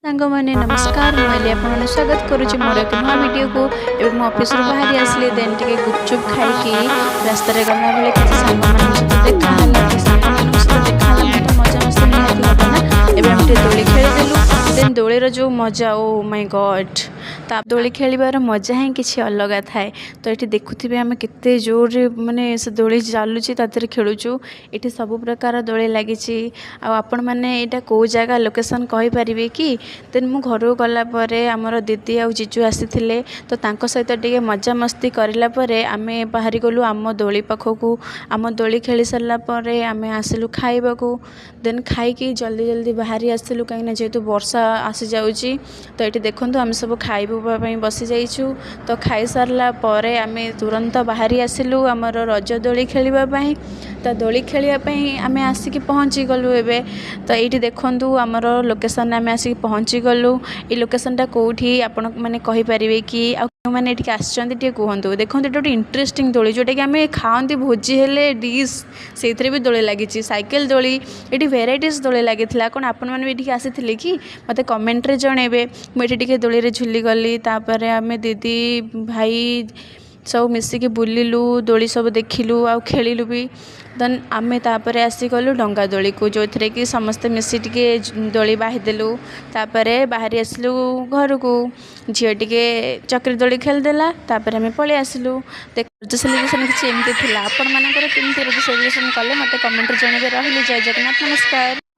ସାଙ୍ଗମାନେ, ନମସ୍କାର। ମୁଁ ଏଲି ଆପଣମାନଙ୍କୁ ସ୍ୱାଗତ କରୁଛି ମୋର ଏକ ନୂଆ ଭିଡ଼ିଓକୁ। ଏବେ ମୁଁ ଅଫିସରୁ ବାହାରି ଆସିଲି। ଦେନ୍ ଟିକେ ଗୁପଚୁପ୍ ଖାଇକି ରାସ୍ତାରେ ଗଲାବେଳେ କିଛି ସାଙ୍ଗମାନଙ୍କ ସହିତ ଦେଖା ହେଲା। ତ ସାଙ୍ଗମାନଙ୍କ ସହିତ ଦେଖା ହେଲା ମାନେ ତ ମଜାମସ୍ତି ନିହାତି ହେବ ନା। ଏବେ ଆମେ ଟିକେ ଦୋଳି ଖେଳିଦେଲୁ। ଦେନ୍ ଦୋଳିର ଯେଉଁ ମଜା, ଓ ମାଇ ଗଡ଼୍! ତା ଦୋଳି ଖେଳିବାର ମଜା ହିଁ କିଛି ଅଲଗା ଥାଏ। ତ ଏଠି ଦେଖୁଥିବେ, ଆମେ କେତେ ଜୋରରେ ମାନେ ସେ ଦୋଳି ଚାଲୁଛି, ତା ଦେହରେ ଖେଳୁଛୁ। ଏଠି ସବୁ ପ୍ରକାର ଦୋଳି ଲାଗିଛି। ଆଉ ଆପଣମାନେ ଏଇଟା କେଉଁ ଜାଗା ଲୋକେସନ୍ କହିପାରିବେ କି? ଦେନ୍ ମୁଁ ଘରକୁ ଗଲା ପରେ ଆମର ଦିଦି ଆଉ ଜିଜୁ ଆସିଥିଲେ। ତ ତାଙ୍କ ସହିତ ଟିକେ ମଜାମସ୍ତି କରିଲା ପରେ ଆମେ ବାହାରି ଗଲୁ ଆମ ଦୋଳି ପାଖକୁ। ଆମ ଦୋଳି ଖେଳି ସାରିଲା ପରେ ଆମେ ଆସିଲୁ ଖାଇବାକୁ। ଦେନ୍ ଖାଇକି ଜଲ୍ଦି ଜଲ୍ଦି ବାହାରି ଆସିଲୁ, କାହିଁକିନା ଯେହେତୁ ବର୍ଷା ଆସିଯାଉଛି। ତ ଏଠି ଦେଖନ୍ତୁ, ଆମେ ସବୁ ଖାଇବା ପାଇଁ ବସିଯାଇଛୁ। ତ ଖାଇସାରିଲା ପରେ ଆମେ ତୁରନ୍ତ ବାହାରି ଆସିଲୁ ଆମର ରଜ ଦୋଳି ଖେଳିବା ପାଇଁ। ତ ଦୋଳି ଖେଳିବା ପାଇଁ ଆମେ ଆସିକି ପହଞ୍ଚିଗଲୁ ଏବେ। ତ ଏଇଠି ଦେଖନ୍ତୁ, ଆମର ଲୋକେସନ୍ରେ ଆମେ ଆସିକି ପହଞ୍ଚିଗଲୁ। ଏଇ ଲୋକେସନ୍ଟା କେଉଁଠି, ଆପଣ ମାନେ କହିପାରିବେ କି? ଆଉ କେଉଁମାନେ ଏଠିକି ଆସିଛନ୍ତି, ଟିକେ କୁହନ୍ତୁ। ଦେଖନ୍ତୁ, ଏଇଟା ଗୋଟେ ଇଣ୍ଟରେଷ୍ଟିଂ ଦୋଳି, ଯେଉଁଟାକି ଆମେ ଖାଆନ୍ତି ଭୋଜି ହେଲେ ଡିସ୍, ସେଇଥିରେ ବି ଦୋଳି ଲାଗିଛି। ସାଇକେଲ ଦୋଳି, ଏଠି ଭେରାଇଟିସ୍ ଦୋଳି ଲାଗିଥିଲା। କ'ଣ ଆପଣମାନେ ବି ଏଠିକି ଆସିଥିଲେ କି? ମୋତେ କମେଣ୍ଟରେ ଜଣେଇବେ। ମୁଁ ଏଠି ଟିକେ ଦୋଳିରେ ଝୁଲିଗଲି। ତାପରେ ଆମେ ଦିଦି, ଭାଇ ସବୁ ମିଶିକି ବୁଲିଲୁ, ଦୋଳି ସବୁ ଦେଖିଲୁ ଆଉ ଖେଳିଲୁ ବି। ଦେନ୍ ଆମେ ତାପରେ ଆସିଗଲୁ ଡଙ୍ଗା ଦୋଳିକୁ, ଯେଉଁଥିରେ କି ସମସ୍ତେ ମିଶି ଟିକେ ଦୋଳି ବାହିଦେଲୁ। ତାପରେ ବାହାରି ଆସିଲୁ ଘରକୁ। ଝିଅ ଟିକେ ଚକ୍ରି ଦୋଳି ଖେଳିଦେଲା। ତାପରେ ଆମେ ପଳେଇ ଆସିଲୁ। ରଜ ସେଲିବ୍ରେସନ୍ କିଛି ଏମିତି ଥିଲା। ଆପଣମାନଙ୍କର କେମିତି ରଜ ସେଲିବ୍ରେସନ୍ କଲେ, ମୋତେ କମେଣ୍ଟରେ ଜଣେଇବେ। ରହିଲି, ଜୟ ଜଗନ୍ନାଥ, ନମସ୍କାର।